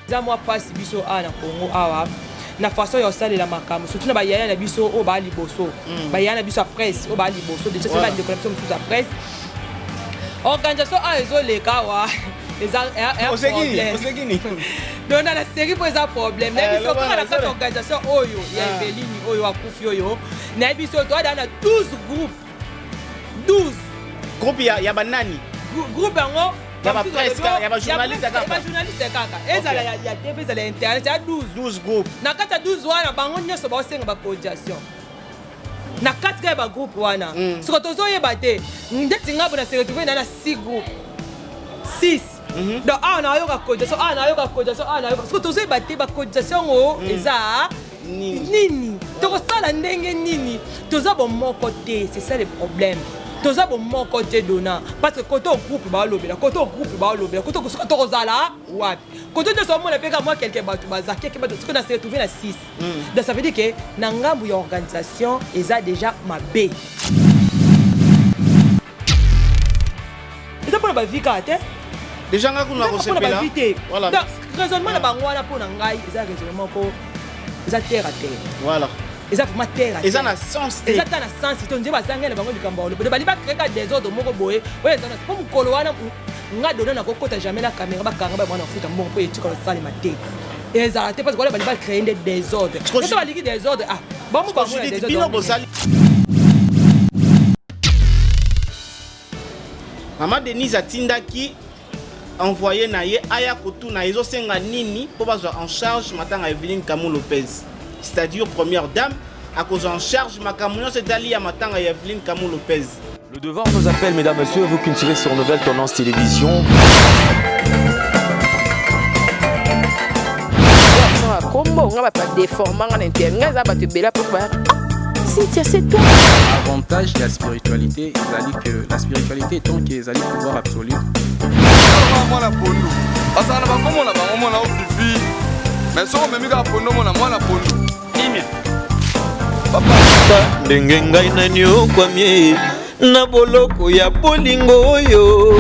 Eza mwa pasi biso awa na Congo awa na façon ya kosalela makambo surtout na bayaya na biso oyo baa liboso mm. bayaya na biso ya presse oyo baa liboso deja soki bandeko na biso mosusu ya presse organisation awa ezoleka awa eza problème donc na série mpo eza problème nayebi biso kaka na kati ya organisation oyo ya ah. Eveline oyo akufi oyo nayebi biso toada na 12 groupe 12 groupe ya, ya banani groupe yango ya ba presse ya ba journaliste kaka ba journaliste kaka ezala ya ya TV ezala ya internet ya 12 12 groupe na kati ya 12 wana bango nyonso baosenga ba cotisation na kati kaka ya ba groupe wana mm. soko tozoyeba te ndeti nga bona se retrouver na na 6 groupe 6 Mm -hmm. donc awa nayoka cotisation awa nayoka cotisation awa nayoka soko tozoyeba te ba cotisation yango mm. eza nini tokosala ndenge nini toza bomoko te c'est ça le problème toza bomoko te dona parce que kote o groupe balobela kote o groupe balobela kote soki tokozala wapi kote nyonso omona mpe kaka mwa quelque bato baza quelque bato soki na se retrouve na 6 hmm. donc ça veut dire que na ngambo ya organisation eza déjà mabe eza mpona bavi kaka te deja nga kuna kosepela te voilà donc raisonnement na bango wana mpo na ngai eza raisonnement moko eza terre à terre voilà eza vraiment terre eza na sens te eza ta na sens te nde bazangai na bango likambo ya oloba bali bacreka desordre moko boye oyo eza na mpo mokolo wana nga dona nakokota jamais na caméra bakanga ba mwana futa mbongo mpo etikala osalema te ezala te parce que wana bali bacree nde desordre soki balingi desordre ah bango bango na desordre. Mama Denise atindaki envoyé na ye aya kotuna ezosenga nini mpo bazwa en charge matanga Evelyne Kamou Lopez, c'est-à-dire première dame akozwa en charge makambo nyonso etali ya matanga ya Evelyne Kamou Lopez. Le devoir nous appelle, mesdames, messieurs, vous qui nous suivez sur Nouvelle Tendance Télévision. Kombo nga bato badeforma nga na inter nga eza bato ebele apo bayaka Cynthia, c'est toi. Avantage ya spiritualité ezali que la spiritualité étant que ezali pouvoir absolu. Mwana pondu azala na bakombo na bango mwana ofifi mais soki omemi kaka pondu omona mwana pondu kimia papa ndenge ngai naniokwami na boloko ya bolingo oyo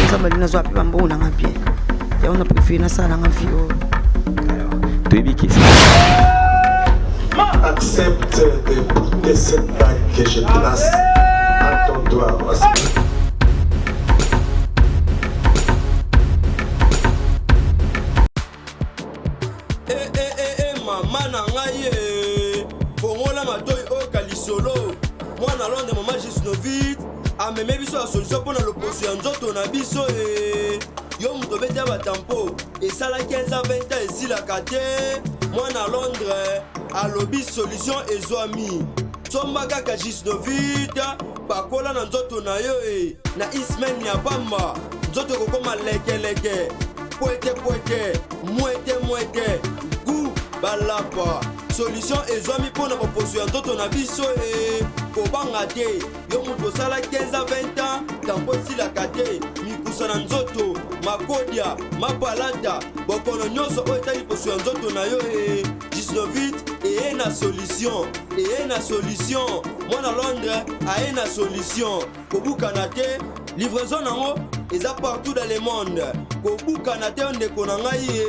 nzambe alingi nazwa mpe bambongo nanga bien yango na prefere nasala nanga vie oyo toyebi ke Accepte de porter cette bague que je place à ton doigt. Eh, eh, eh, eh, mama na ngai eh. Fongola matoi oyoka lisolo. Mwana Londres, mama Gisnovit ameme biso ya solution mpo na loposo ya nzoto na biso eh. Yo moto obeti ya batampo esala 15 ans 20 ans esilaka te. Mwana Londres alobi solution ezwami. Somba kaka Gisnovit pakola na nzoto na yo e na ismaine ya pamba nzoto ekokoma lekeleke pwete pwete mwete mwete gu balapa solution ezwami mpo na boposo ya nzoto na biso e kobanga te yo moto osala 15 a 20 ans tampo esilaka te mikusa na nzoto makodia mapalata bokono nyonso oyo etali poso ya nzoto na yo e gisnovit eye na solution eye na solution mwana londres aye na solution kobukana te livraison nango eza partout dans le monde kobukana te ndeko na ngai ye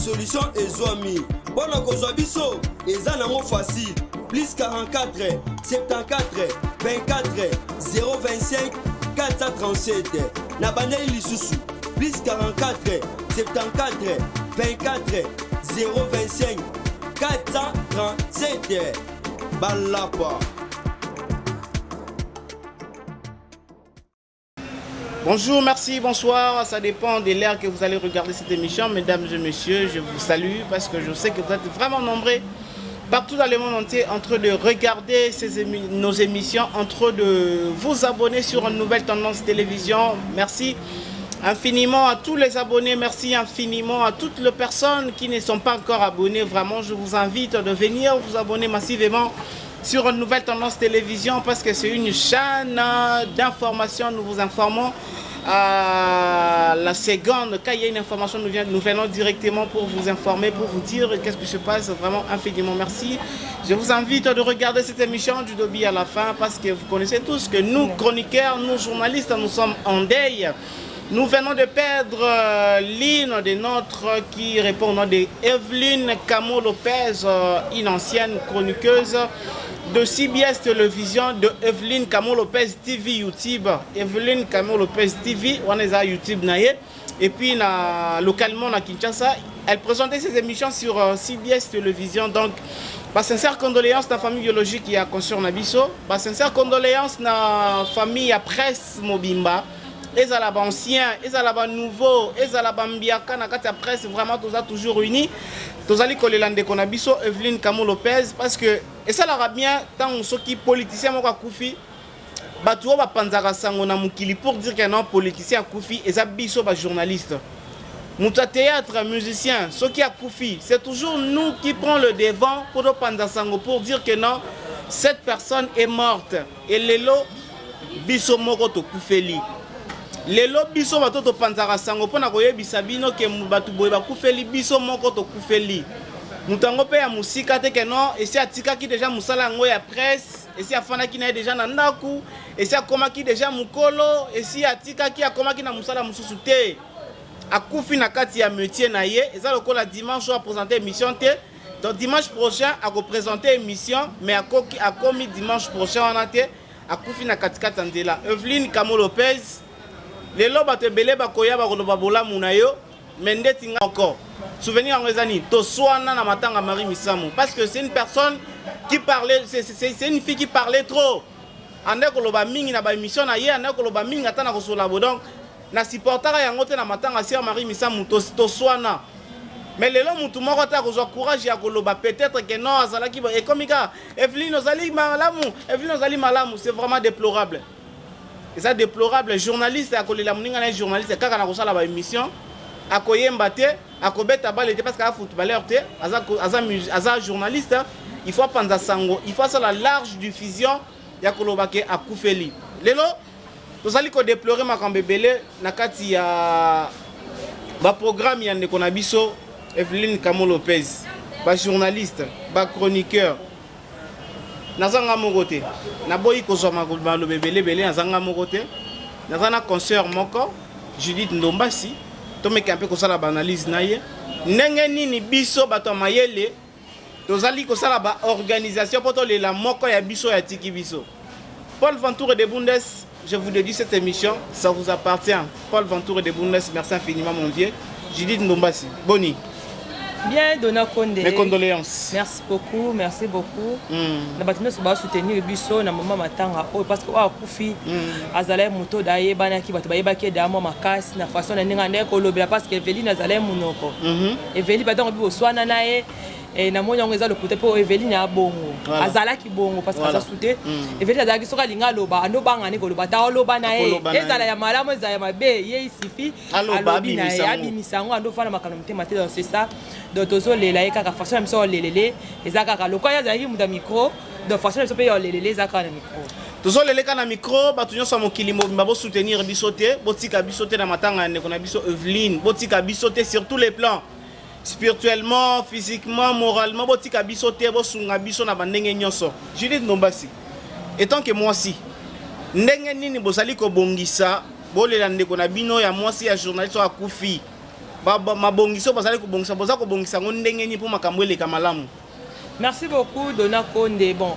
solution ezwami mpo na kozwa biso eza nango facile plus 44 74 24 025 437 na bandeli lisusu plus 44 74 24 025 437 balapa. Bonjour, merci, bonsoir. Ça dépend de l'heure que vous allez regarder cette émission. Mesdames et messieurs, je vous salue parce que je sais que vous êtes vraiment nombreux partout dans le monde entier en train de regarder ces émi nos émissions, en train de vous abonner sur une nouvelle tendance télévision. Merci infiniment à tous les abonnés, merci infiniment à toutes les personnes qui ne sont pas encore abonnées. Vraiment, je vous invite de venir vous abonner massivement sur une nouvelle tendance télévision parce que c'est une chaîne d'information. Nous vous informons à la seconde. Quand il y a une information, nous, vient, nous venons directement pour vous informer, pour vous dire qu'est-ce qui se passe. Vraiment infiniment merci. Je vous invite de regarder cette émission du début à la fin parce que vous connaissez tous que nous, chroniqueurs, nous, journalistes, nous sommes en deuil. Nous venons de perdre l'une de notre qui répond au nom de Evelyne Camo Lopez, une ancienne chroniqueuse de CBS Télévision, de Evelyne Camo Lopez TV YouTube. Evelyne Camo Lopez TV, on est à YouTube na ye. Et puis na, localement à Kinshasa, elle présentait ses émissions sur CBS Télévision. Donc, ba sincère condoléances na famille biologique ya consort na biso, ba sincère condoléances na famille ya presse mobimba. Ezala ba ancien, ezala ba nouveau, ezala ba mbiaka na kati ya presse, vraiment toza toujours unis. Tozali kolela ndeko na biso Evelyne Camo Lopez parce que esalaka bien ntango soki politicien moko akufi, bato oyo bapanzaka sango na mokili pour dire que non, politicien akufi, eza biso bajournaliste. Moto ya théâtre, musicien, soki akufi, c'est toujours nous qui prend le devant pour topanza sango pour dire que non, cette personne est morte. Et lelo biso moko tokufeli. Lelo biso bato topanzaka sango mpona koyebisa bino ke bato boye bakufeli, biso moko tokufeli. Moto yango mpe ya mosika te ke non, esi atikaki deja mosala yango ya presse, esi afandaki na ye deja na ndako, esi akomaki deja mokolo, esi atikaki, akomaki na mosala mosusu te. Akufi na kati ya métier na ye. Eza lokola dimanche oyo aprésente émission te, donc dimanche prochain akoprésente émission, mais akoki akomi dimanche prochain wana te, akufi na katikati ya nzela. Evelyne Camo Lopez, lelo bato ebele bakoya bakoloba bolamu na yo, mais ndeti nga encore souvenir yango eza nini? Toswana na matanga Marie Misamu parce que c'est une personne qui parlait, c'est une fille qui parlait trop. Ande koloba mingi na baémission na ye, ande koloba mingi ata na kosola bo, donc na supportaka yango te. Na matanga sœur Marie Misamu toswana, mais lelo mutu moko te akozwa courage ya koloba peut-être que non, azalaki ekomi kaka Evelyne ozali malamu, Evelyne ozali malamu. C'est vraiment déplorable, eza déplorable. Journaliste akolela moninga na ye journaliste kaka na kosala baémission, akoyemba te, akobeta bale te parce que aza footballeur te, aza journaliste. Il faut apanza sango, il faut asala large diffusion ya koloba ke akufeli. Lelo tozali kodéplorer makambo ebele na kati ya baprogramme ya ndeko na biso Evelyne Camo Lopez. Bajournaliste, bachroniqueur, nazanga moko te, naboyi kozwa maloba ebele ebele. Nazanga moko te, naza na consœur moko, Judith Ndombasi. Tomeka mpe kosala baanalyse na ye ndenge nini biso bato ya mayele tozali kosala baorganisation mpo tolela moko ya biso ya tiki biso. Paul Ventour de Bundes, je vous dédie cette émission, ça vous appartient. Paul Ventour de Bundes, merci infiniment, mon vieux. Judith Ndombasi, boni? Bien, Dona Konde. Mes condoléances. Merci beaucoup, merci beaucoup. Na bato nyonso basoutenir biso na mama matanga oyo, parce que oyo akufi azalaki moto da ayebanaki, bato bayebaki eda mwa makasi na façon na ndenge andeki kolobela, parce que Eveline azalaki monoko. Eveline, batango bi boswana na ye, namoni yango eza lokuta, mpo Eveline ya bongo azalaki bongo parce que aza sute. Eveline azalaki, soki alingi aloba, andobangani koloba ta, oloba na ye, ezala ya malamu, ezala ya mabe, ye isifi alobi na ye, abimisa yango, andofanda makambo motema te. Donc c'est ça. Donc tozolela ye kaka façon na biso olelele eza kaka lokola ye azalaki moto ya micro, donc façon na biso mpe ya olelele eza kaka na micro. Tozoleleka na micro. Bato nyonso ya mokili mobimba, bosoutenir biso te, botika biso te na matanga ya ndeko na biso Eveline. Botika biso te sur tous les plans, spirituellement, physiquement, moralement. Botika biso te, bosunga biso na bandenge nyonso. Judith Ndombasi, étant que mwasi, ndenge nini bozali kobongisa bolela ndeko na bino ya mwasi ya journaliste oyo akufi? Mabongisi oyo bazali kobongisa, boza kobongisa yango ndenge nini mpo makambo eleka malamu? Merci beaucoup, Dona Konde. Bon,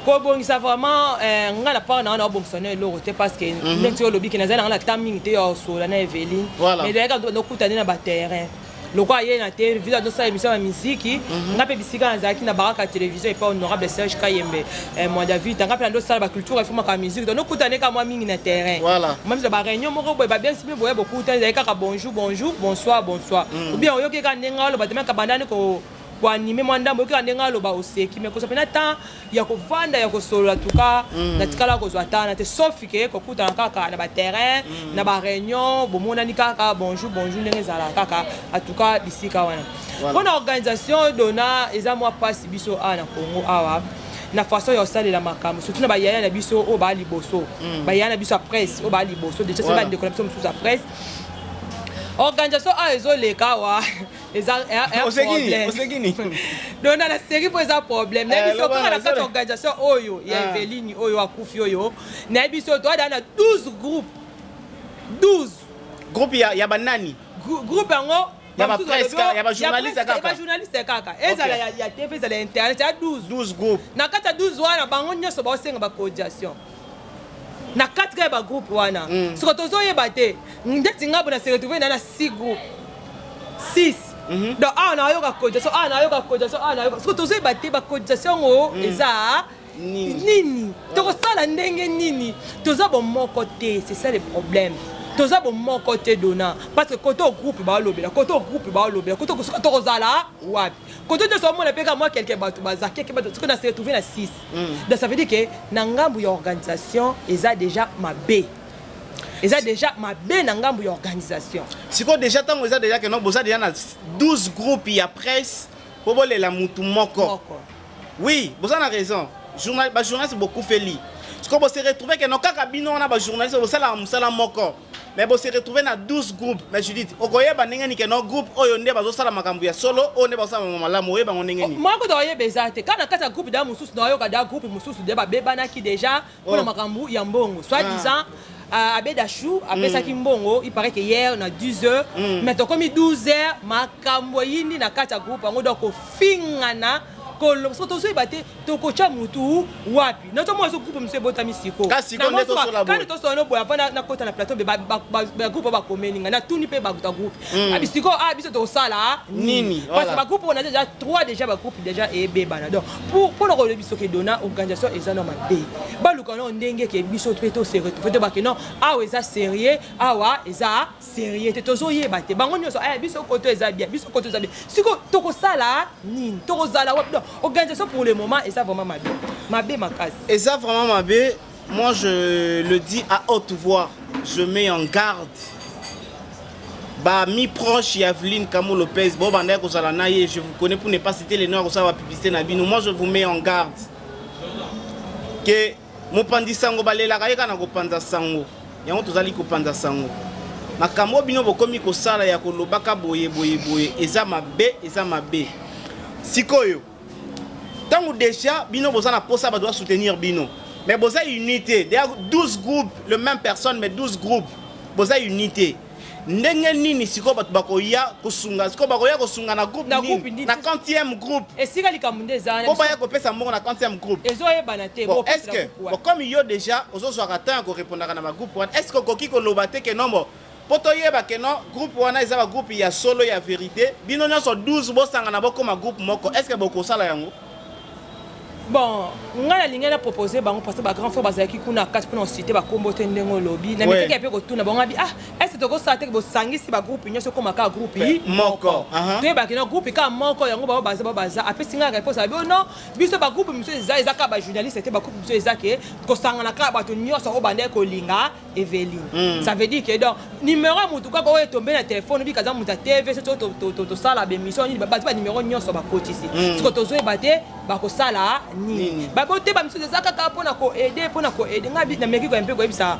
kobongisa vraiment, nga na part na nga na obongisa na eloko te, parce que ndenge olobi ke nazali na nga na temps mingi te ya osola na Eveline, mais ezalaki nokutani na baterrain lokola ye na te vida azosala émission ya miziki. Nga mpe bisika nazalaki na baraka ya télévision epa honorable Serge Kayembe, moi David, nga mpe nandosala baculture efomaka ya musique, donc nokutani kaka mwa mingi na terrain. Mwa biso baréunion moko boye, babiensi mpe boye, bokutani, ezalaki kaka bonjour bonjour, bonsoir bonsoir, ou bien oyoki kaka ndenge aloba te maka bandani ko koanime mwa ndambo, oyoki kaka ndenge aloba, oseki, mais kozwa mpena temps ya kovanda ya kosolola tuka, natikala kozwa tana te, sauf ke kokutana kaka na baterrain, na baréunion, bomonani kaka bonjour bonjour, ndenge ezalaka kaka. En tout cas bisika wana mpona organisation, Dona, eza mwa mpasi. Biso awa na Congo awa, na façon ya kosalela makambo, surtout na bayaya na biso oyo baa liboso, bayaya na biso ya presse oyo baa liboso déjà, so bandeko na biso mosusu ya presse, organisation awa ezoleka awa eza problème. Donc na série mpo eza problème. Nayebi so kaka na kati ya organisation oyo ya Eveline oyo akufi oyo, nayebi so toada na 12 groupe, 12. Groupe ya banani? Groupe yango Ya ba presse ya ba journaliste kaka. Ya ba journaliste kaka. Ezala ya TV, ezala ya internet, ya 12. 12 groupe. Na kati ya 12 wana, bango nyonso baosenga ba cotisation na kati kaka ya bagroupe wana. Siko tozoyeba te, ndeti nga bo na se retrouve na 6 groupe, 6. Donc awa nayoka cotisation, awa nayoka cotisation, awa nayoka. Siko tozoyeba te bacotisation yango eza nini, tokosala ndenge nini. Toza bomoko te, c'est ça le problème. Toza bomoko te, dona, parce que kote o groupe baolobela, kote o groupe baolobela, kote tokozala wapi? Kote nyonso omona mpe kaka mwa quelque bato baza quelque bato. Soki na se retrouve na 6, donc ça veut dire que na ngambu ya organisation eza déjà mabe, eza déjà mabe na ngambu ya organisation. Sikoyo déjà, ntango eza déjà que boza déjà na 12 groupe ya presse mpo bolela mutu moko, oui, boza na raison. Bajournaliste bokufeli. Sikoyo bose retrouve que no kaka bino wana bajournaliste bosalaka mosala moko, mais bose retrouve na 12 groupe. Mais Judith, okoyeba ndenge nini que no groupe oyo nde bazosala makambo ya solo, oyo nde bazosala makambo malamu? Oyeba ngo ndenge nini? Moko toyeba eza te. Kaka na kati ya groupe da mosusu, nayoka da groupe mosusu de babebanaki déjà mpona makambo ya mbongo, soit disant Abeda Chou apesaki mbongo, il paraît que hier na 10 heures, mais tokomi 12 heures, makambo eyindi na kati ya groupe yango. Donc kofingana, koloba, soki tozoyeba te tokotya mutu wapi. Nazomona so groupe mosusu ebotami sikoyo. Kasi sikoyo nde tosola boye. Kandi tosola no boye, avant nakota na plateau, bagroupe oyo bakomeli ngai, natuni mpe bato ya groupe abi sikoyo a biso tokosala Nini? Parce que bagroupe oyo na déjà 3, déjà bagroupe déjà eyebebana. Donc mpona kolobi soki dona organisation eza no mabe, baluka no ndenge ke biso mpe tose retrouve te, bake non, awa eza sérieux, awa eza sérieux te. Tozoyeba te. Bango nyonso aya, biso koto eza bien, biso koto eza bien. Sikoyo tokosala nini? Tokozala wapi? Donc organisation pour le moment eza vraiment mabe, mabe makasi. Eza vraiment mabe. Moi, je le dis à haute voix, je mets en garde bami proche ya Evelyne Kamo Lopez bo bandaki kozala na ye. Je vous connais, pour ne pas citer les noms, ya kosala bapublicité na bino. Moi, je vous mets en garde que mopanzi sango balelaka ye kaka na kopanza sango. Yango tozali kopanza sango. Makambo oyo bino bokomi kosala ya kolobaka boye boye boye, eza mabe, eza mabe. Sikoyo ntango déjà bino boza na posa bato basoutenir bino, mais boza unité, déjà 12 groupes, le même personne mais 12 groupes, boza unité ndenge nini? Sikoyo bato bakoya kosunga, sikoyo bakoya kosunga na groupe Na groupe nini? Nini? Na quantième groupe? Esika likambo nde eza wana. Mpo baya kopesa mbongo na quantième groupe? Ezoyebana te. Bon, est ce que bon, comme yo déjà ozozwaka temps ya korépondaka na bagroupe wana, est ce que okoki koloba te que non, bon, mpo toyeba que non, groupe wana eza bagroupe ya solo, ya vérité, bino nyonso 12 bosangana bokóma groupe moko? Est ce que bokosala yango? Bon, ngai nalingi na propose bango, parce que bagrand frère bazalaki kuna kati, mpona osite bakombo te ndenge olobi na miteki ya mpe kotuna bango abi: ah, est ce tokosala te bosangisi bagroupe nyonso, ekóma kaka groupe moko? Toyebaki na groupe kaka moko yango, bao baza, bao baza. Apesi ngai réponse, abi: oh non, biso bagroupe mosusu eza kaka bajournaliste te, bagroupe mosusu eza ke kosangana kaka bato nyonso oyo bandaki kolinga Eveline. Ça veut dire que donc numéro ya motu kaka oyo etombe na telefone, obika aza moto ya TV, soki tosala bémission nini, bato banimero nyonso bakotisi. Siko tozoyeba te bakosala nini. Babote bamisusu eza kaka mpona koaider, mpona koaider. Ngai nameki koya mpe koyebisa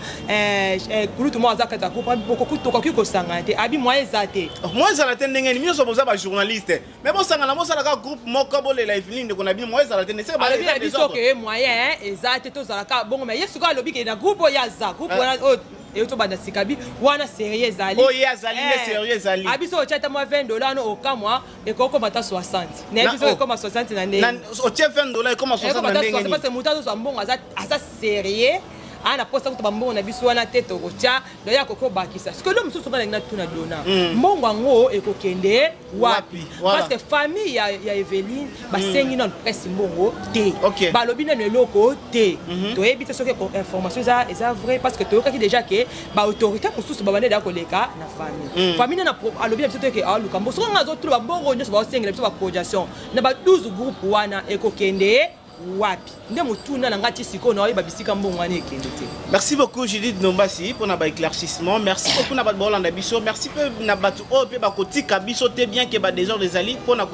kulutu moko aza kati ya groupe: tokoki kosangana te? Abi moyen eza te. Mo ezala te ndenge nini? Nyonso boza bajournaliste, mais bosangana, bosala kaka groupe moko, bolela Eveline ndeko na bino. Mo ezala te? Alobi na biso ke moyen eza te, tozala kaka bongo. Mais ye sikoyo alobi ke na groupe oyo aza, groupe wana oyo eyo tobanda sikabi wana, sérieux ezali. Oyo ye azali nde sérieux ezali. Abiso otya ata mwa 20 dollar no, okamwa, ekokoma ata 60. Nayebi soki ekoma 60 na ndenge. Otie 20 dollar, ekoma 60 na ndenge nini? Parce que moto azozwa mbongo aza sérieux, aa na posa kuta bambongo na biso wana te, tokotya doya akoki obakisa. Sikoyo lo mosusu nga nalingi natuna dona: mbongo yango ekokende wapi? Parce que famille ya Eveline basengi nano presse mbongo te, balobi nano eloko te. Toyebi te soki information eza vrai, parce que toyokaki déjà ke baautorité mosusu babandi eda koleka na famille. Famille nano alobi na biso te ke aluka mbongo. Soki nga azotula bambongo nyonso baosengela biso bacotisation na ba 12 groupe wana, ekokende wapi? Nde motuna na ngai ti sikoyo, naoyeba bisika mbongo wana ekende te. Merci beaucoup, Judith Ndombasi, mpona baéclaircissement. Merci beaucoup na bato baolanda biso. Merci mpe na bato oyo mpe bakotika biso te, bien ke badésordre ezali, mpona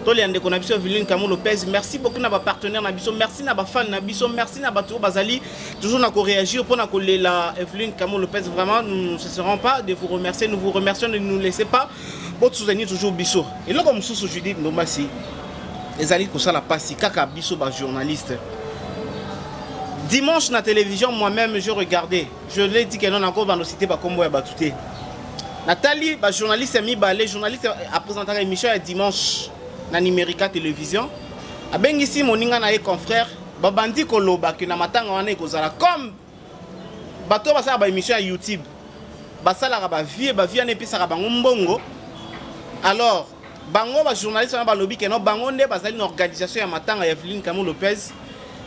tolia ndeko na biso Eveline Kamo Lopez. Merci beaucoup na bapartenaire na biso, merci na bafan na biso, merci na bato oyo bazali toujours na koréagir mpona kolela Eveline Kamo Lopez. Vraiment, nous ne cesserons pas de vous remercier. Nous vous remercions de ne nous laisser pas, bosoutenir toujours biso. Eloko mosusu, Judith Ndombasi, ezali kosala mpasi kaka biso bajournaliste. Dimanche na télévision, moi-même je regardais, je l'ai dit que non, nakobanda cité bakombo ya bato te. Natali bajournaliste mibale. Journaliste apresentaka émission ya dimanche na Numérica Télévision, abengisi moninga na ye confrère, babandi koloba ke na matanga wana ekozala comme bato oyo basalaka baémission ya YouTube, basalaka bavie, bavie wana epesaka bango mbongo. Alors bango bajournaliste wana balobi ke no, bango nde bazali na organisation ya matanga ya Eveline Camo Lopez.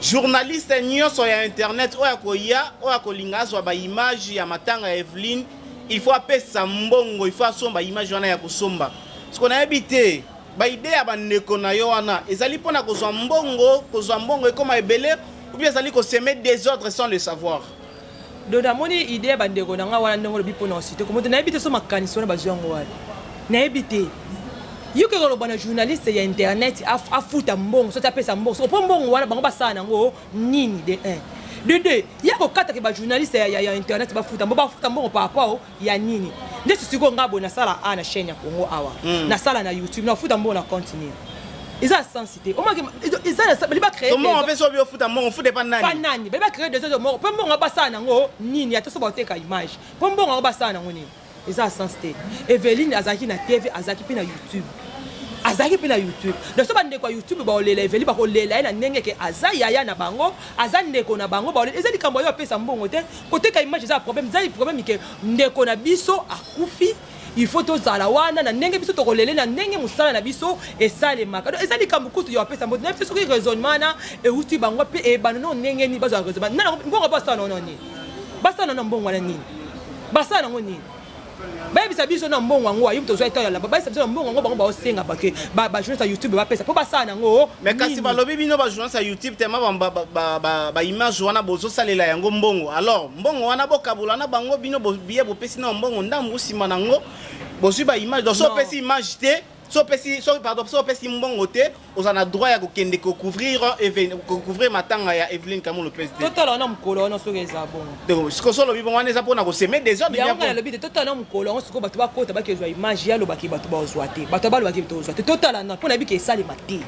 Journaliste nyonso ya internet oyo akoya, oyo akolinga azwa baimage ya matanga ya Eveline, il faut apesa mbongo, il faut asomba image wana ya kosomba. Siko nayebi te, baidée ya bandeko na yo wana ezali mpona kozwa mbongo, kozwa mbongo ekóma ebele, ou bien ezali kosemer désordre sans le savoir? Donc namoni idée ya bandeko na nga wana, ndenge olobi mpona osite komoto, nayebi te so makanisi wana bazwi yango wana, nayebi te. Yo kaka koloba na journaliste ya internet afuta mbongo, soki apesa mbongo, soko mpo mbongo wana bango basala nango nini? De 1, de 2, ya kokataka bajournaliste ya internet bafuta mbongo, bafuta mbongo par rapport ya nini? Ndeti sikoyo nga boye nasala a na chaîne ya Congo awa, nasala na YouTube, nafuta mbongo na compte nini? Eza sens te. Omaki eza na bali bacréer. Mbongo mpe soki ofuta mbongo, ofute pa nani? Pa nani? Bali bacréer désordre moko. Mpo mbongo basala nango nini? Ata so baoteka image, mpo mbongo yango basala nango nini? Eza sens te. Eveline azalaki na TV, azalaki mpe na YouTube, azalaki mpe na YouTube. Donc so bandeko ya YouTube baolela Eveline, bakolela ye na ndenge ke aza yaya na bango, aza ndeko na bango, baolela. Eza likambo oyo apesa mbongo te. Koteka image eza problème, eza problème ke ndeko na biso akufi, il faut tozala wana na ndenge biso tokolele, na ndenge mosala na biso esalemaka. Donc eza likambo kutu yo apesa mbongo, nayebi te soki raisonnement wana euti bango mpe ebanda no ndenge nini bazwa raisonnement. Nana mbongo basala nango nini? Basala nango mbongo wana nini? Basala nango nini? Bayebisa biso na mbongo yango ayi tozwa eta ya lamba. Bayebisa biso na mbongo yango bango baosenga bake bajournaliste ya YouTube bapesa mpo basala nango. Mais kasi balobi bino bajournaliste ya YouTube, tema baimage wana bozosalela yango mbongo, alors mbongo wana bokabola na bango. Bino biye bopesi na mbongo ndambu, nsima nango bozwi baimage. Donc so opesi image te, so opesi so, pardon, so opesi mbongo te, oza na droit ya kokende kocouvrir matanga ya Eveline Kamo Lopez te. Totala wana mokolo wana soki eza bongo. Donc sikoyo so olobi bongo, wana eza mpona kosemer désordre. Yango ngai nalobi te. Totala na mokolo yango sikoyo bato bakota, bakezwa image. Ye alobaki bato bazwa te, bato balobaki tozwa te. Totala na mpo nayebi ke esalema te,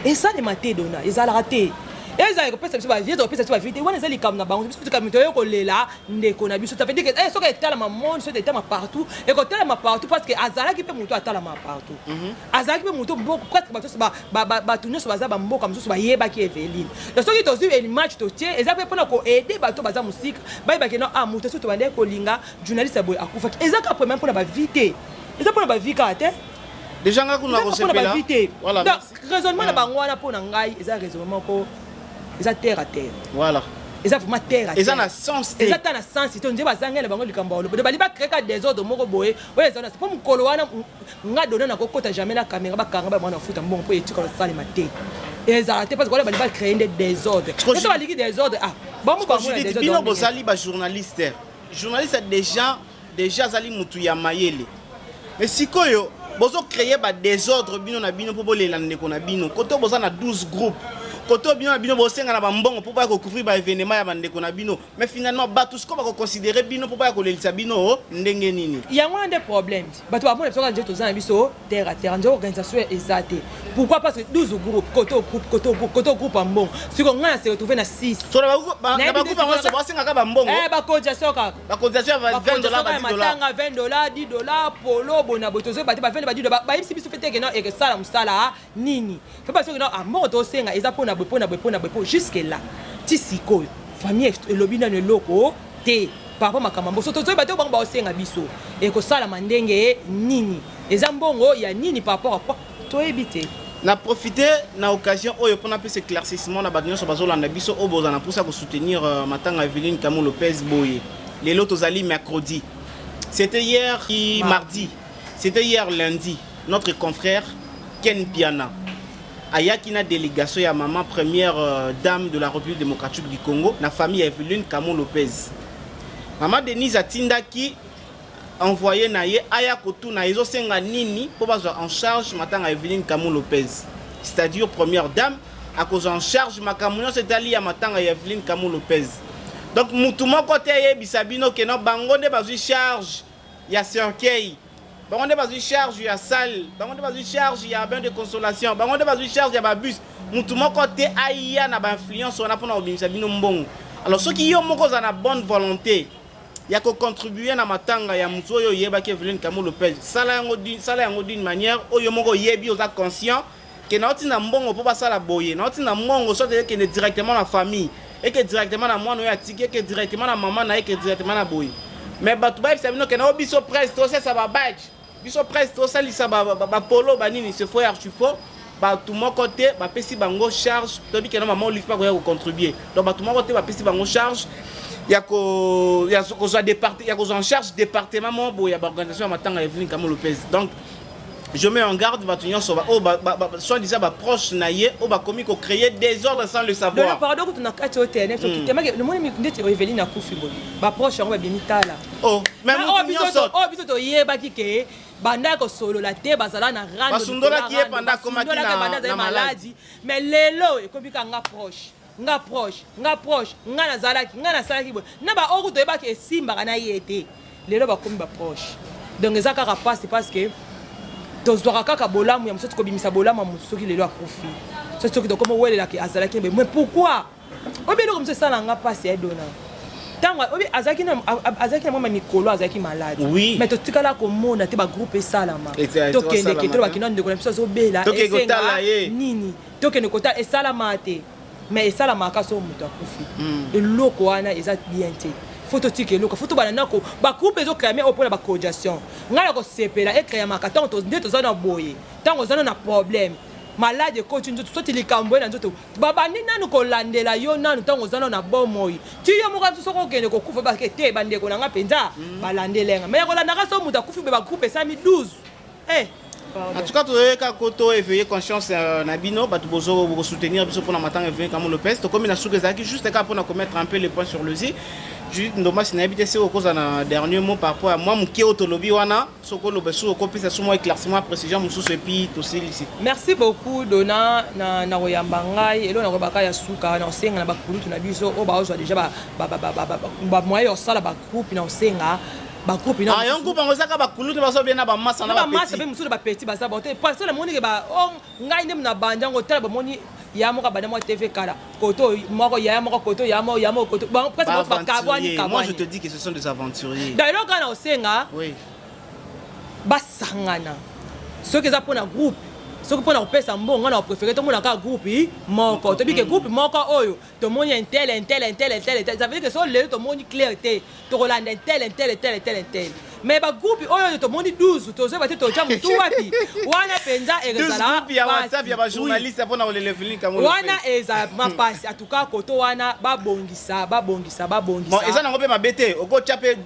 esalema te. Dona ezalaka te, ezala kopesa biso bavie, kopesa biso bavie te. Wana eza likambo na bango. Biso likambo toye kolela ndeko na biso. Ça veut dire que soki etalama monde, soki etalama partout, ekotalama partout, parce que azalaki mpe moto atalama partout. Azalaki mpe moto presque bato nyonso, bato nyonso baza bamboka mosusu bayebaki Eveline. Donc soki tozwi image totie, eza mpe mpona koaider bato baza mosika bayebaki no, ah, moto soki tobandeki kolinga journaliste boye akufaki. Eza kaka premièrement mpona bavie te, eza mpona bavie kaka te. Déjà nga kuna mpona kosepela. Bavie te. Voilà. Donc raisonnement na bango wana, mpo na ngai eza raisonnement moko eza terre à terre. Eza vraiment terre à Eza terre. Na sens te. Eza ta na sens te. Nde bazangai na bango likambo ya oloba, bali bacréer ka désordre moko boye oyo eza na mpo mokolo wana nga dona nakokota jamais na caméra, bakanga ba mwana futa mbongo mpo etikala osalema te, ezala te, parce que wana bali bacréer nde désordre. So balingi désordre, ah, bango bango na Judith, désordre bino ndenge. Bozali bajournaliste. Journaliste déjà azali mutu ya mayele, mais sikoyo bozocréer badésordre bino na bino mpo bolela ndeko na bino. Koto boza na 12 groupe, koto bino na bino bosenga na bambongo mpo baya kocouvrir baévénement ya bandeko na bino. Mais finalement bato sikoyo bakoconsidérer bino mpo baya kolelisa bino ndenge nini? Yango wana nde problème. Bato bamona biso kaka nde toza na biso terre à terre, nde organisation eza te. Pourquoi? Parce que 12 groupe, koto groupe, koto groupe, koto groupe ya mbongo. Sikoyo ngai na se retrouve na 6. So na bagroupe yango nyonso basengaka bambongo. Bacotisation kaka. Bacotisation ya 20 $, ba 10 $. Matanga 20 $, 10 $, polo bona boye. Tozoyeba te ba 20, ba 10 $. Bayebisi biso fe te ke no ekesala mosala nini. Fe basoki no, ah, mbongo tosenga eza mpona boye, mpona boye, mpona boye. Mpo jusque là ti sikoyo famille elobi nano eloko te par rapport makambo ya mboso. Tozoyeba te bango baosenga biso ekosalama ndenge nini, eza mbongo ya nini, par rapport à quoi, toyebi te. Na profite na occasion oyo mpona apesa éclaircissement na bato nyonso bazolanda biso, oyo bozala na mposa kosoutenir matanga Eveline Camo Lopez. Boye lelo tozali mercredi, c'était hier mardi, c'était hier lundi, notre confrère Ken Piana ayaki na délégation ya maman première dame de la République démocratique du Congo na famille ya Eveline Camo Lopez. Mama Denise atindaki envoyé na ye aya kotuna ezosenga nini mpo bazwa en charge matanga Eveline Camo Lopez, c'est-à-dire première dame akozwa en charge makambo nyonso etali ya matanga ya Eveline Camo Lopez. Donc mutu moko te ayebisa bino ke no, bango nde bazwi charge ya cercueil, bango nde bazwi charge ya salle, bango nde bazwi charge ya bain de consolation, bango nde bazwi charge ya babus. Mutu moko te aya na bainfluence wana mpona kobimisa bino mbongo. Alors soki yo moko oza na bonne volonté. Ya kocontribuer na matanga ya motu oyo oyebaki, Eveline Kamo Lopez, sala yango, sala yango d'une manière oyo moko oyebi, oza conscient ke naotinda mbongo mpo basala boye, naotinda mbongo soit ekende directement na famille, eke directement na mwana oyo atiki, eke directement na mama na ye, eke directement na boye. Mais bato bayebisa bino ke nao biso presse tosalisa babadge, biso presse tosalisa bapolo, banini, c'est faux et archi faux. Bato moko te bapesi bango charge. Toyebi ke na mama Olive mpe akoya kocontribuer. Donc bato moko te bapesi bango charge ya kozwa ya kozwa en charge département moko boye ya baorganisation ya matanga ya Eveline Kamo Lopez. Donc je mets en garde bato nyonso oyo soi-disant baproche na ye, oyo bakomi kocréer désordre sans le savoir. Pardon, kutu na kati oyo te, soki temake nomoni ndeti Eveline akufi boye, baproche yango babimi tala. Oh, mais mutu nyonso oyo biso toyebaki ke banda kosolola te, bazala na rando. Basundolaki ye pendant akomaki na maladi. Mais lelo ekomi ka nga proche, nga proche, nga proche, nga nazalaki, nga nasalaki boye na baoyo kutu toyebaki esimbaka na ye te, lelo bakomi baproche. Donc eza kaka pasi, parce que tozwaka kaka bolamu ya mosusu, kobimisa bolamu ya mosu soki lelo akufi, soki tokoma owelelaki azalaki. Mais pourquoi oyebi eloko mosusu esalanga mpasi ya Dona? Ntango oyebi azalaki na mwa mikolo, azalaki malade, mais totikala komona te bagroupe esalama, tokendeke to bakenda, ndeko na biso azobela, esenga nini, tokende kotala, esalama te. Mais esalamaka so moto akufi. Eloko wana eza bien te. Faut totika eloko, faut tobanda nako bagroupe ezocréame oyo mpona bacoordination. Ngai na kosepela ecréamaka ntango nde toza na boye, ntango oza na problème, malade ekoti nzoto, soti likambo ye na nzoto, babandi nanu kolandela yo nanu ntango oza nano na bomoi, ti yo moko mosusu soki okende kokufa, bake te, bandeko na nga mpenza balandelenga. Mais ya kolandaka so moto akufi, be bagroupe esami 12, eh. En tout cas, toyoka koto éveiller conscience na bino bato bozo soutenir biso mpona matanga Eveline Kamo Lopez. Tokomi na suka, ezalaki juste kaka mpona komettre un peu les points sur le i. Judith Ndomasi, nayebi te soki okoza na dernier mot par rapport à mwa moke oyo tolobi wana, soki oloba, soki okopesa so mwa éclaircissement, précision mosusu, et puis tosilisi. Merci beaucoup, Dona, na koyamba ngai. Elo nakoyebaka ya suka, na kosenga na bakulutu na biso oyo baozwa déjà bamoyen ya kosala bagroupe, na kosenga bagroupe. Ah, yango groupe yango ezaka bakulutu bazo bien na bamasa na bamasa mpe mosusu, bapeti baza bon te, parce que namoni ke ngai nde na bandi yango. Tala, bamoni ya moko abanda mwa TV kala, koto moko yaya moko, koto ya moko, ya moko, koto presque bakabwani. Moi, je te dis que ce sont des aventuriers. Donc eloko kaka na kosenga, basangana. Soki eza mpona groupe, soki mpona kopesa mbongo, nga na kopréféré tomona kaka groupe moko, toyebi ke groupe moko oyo tomoni un tel, un tel, un tel, un tel, un tel. Ça veut dire que so lelo tomoni clair te, tokolanda un tel, un tel, un tel, un tel, un tel. Mais bagroupe oyo tomoni 12, tozoyeba te totya motu wapi, wana mpenza ekozala ya WhatsApp ya bajournaliste mpona kolela Eveline Kamo. Wana ezala mapasi. En tout cas, koto wana babongisa, babongisa, babongisa. Eza nango mpe mabe te, okotya mpe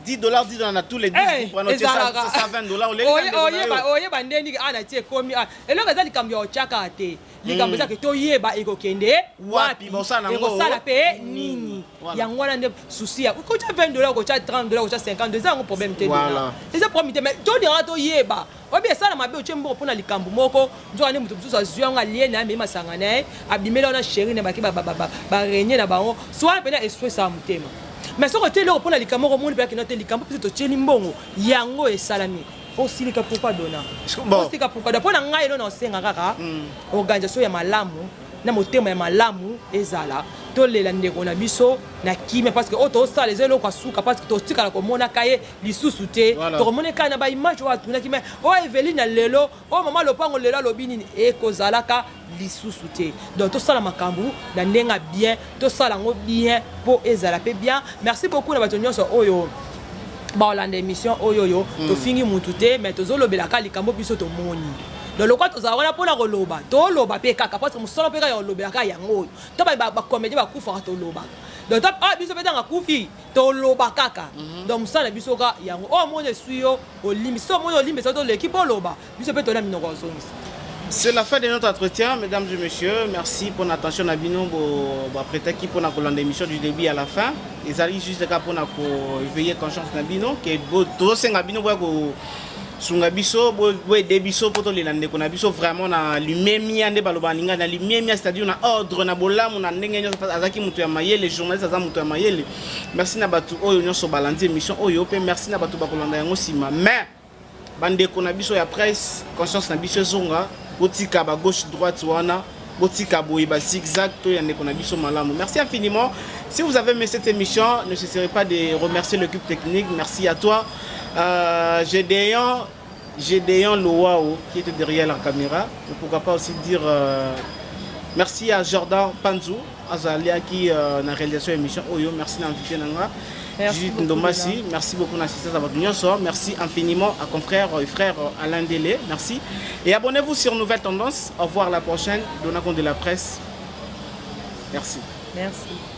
10 $, 10 $ na tous les 10 groupes wana, otie 120 $. Oyeba nde ndenge ana ti ekomi. Eloko eza likambo ya otyaka te, likambo ezake toyeba ekokende wapi, ekosala mpe nini. Yango wana nde souci ya kotya 20 $, kotya 30 $, kotya 50, eza yango problème te, eza problème te. Mais tolingaka toyeba. Oyebi, esala mabe, otie mbongo mpona likambo moko, nzoka nde moto mosusu azwi yango, alie na ye, amemi masanga na ye, abimeli wana chéri na baki barenye na bango. So wana mpena eswesaka motema. Mais soki otie eloko mpona likambo moko, omoni mpenza kino te likambo mpe totieli mbongo yango esalami, osilika pourquoi, Dona? Osilika pourquoi? Mpo na ngai, elo na osenga kaka organisation ya malamu na motema ya malamu ezala, tolela ndeko na biso na kimia, parce que oyo tosala eza eloko ya suka, parce que totikala komonaka ye lisusu te. Tokomona kaka na baimage oyo atunaki, mais oyo Eveline na lelo, oyo mama lopango lelo alobi nini, ekozalaka lisusu te. Donc tosala makambo na ndenge ya bien, tosala yango bien mpo ezala mpe bien. Merci beaucoup na bato nyonso oyo baolanda émission oyo. Tofingi mutu te, mais tozolobelaka likambo biso tomoni. Donc lokwa tozala wana mpona koloba, toloba mpe kaka, parce que mosala mpe kaka ya kolobelaka yango oyo. To bacomédien bakufaka, tolobaka. Donc biso mpe ntango akufi, toloba kaka. Donc mosala na biso ka yango oyo. Omoni eswi yo, olimbisi. So omoni olimbisa, toleki mpo oloba, biso mpe tona minoko ozongisa. C'est la fin de notre entretien, mesdames et messieurs. Merci pour l'attention na bino, bo prêter pour la émission du début à la fin. Ezali juste kaka pour éveiller conscience na bino que bo tosenga bino bo ko sunga biso, bo aider biso po tolela ndeko na biso vraiment na limemia, nde baloba ninga na limemia, c'est-à-dire na ordre, na bolamu, na ndenge nyonso. Azalaki moto ya mayele, journaliste aza moto ya mayele. Merci na bato oyo nyonso balandi émission oyo, mpe merci na bato bakolanda yango nsima. Mais bandeko na biso ya presse, conscience na biso ezonga, botika ba gauche droite wana. Botika boye ba zigzag to ya ndeko na biso malamu. Merci infiniment. Si vous avez aimé cette émission, ne cesserez pas de remercier l'équipe technique. Merci à toi. Gédéon Loao qui était derrière la caméra. Et pourquoi pas aussi dire merci à Jordan Panzou, Azalia qui na réalisation émission oyo. Merci d'inviter na nga. Merci Judith beaucoup, Ndomasi, merci beaucoup l'assistance à votre nyonso. Merci infiniment à confrère et frère Alain Délé. Merci. Et abonnez-vous sur Nouvelle Tendance. Au revoir à la prochaine. Donna de la presse. Merci. Merci.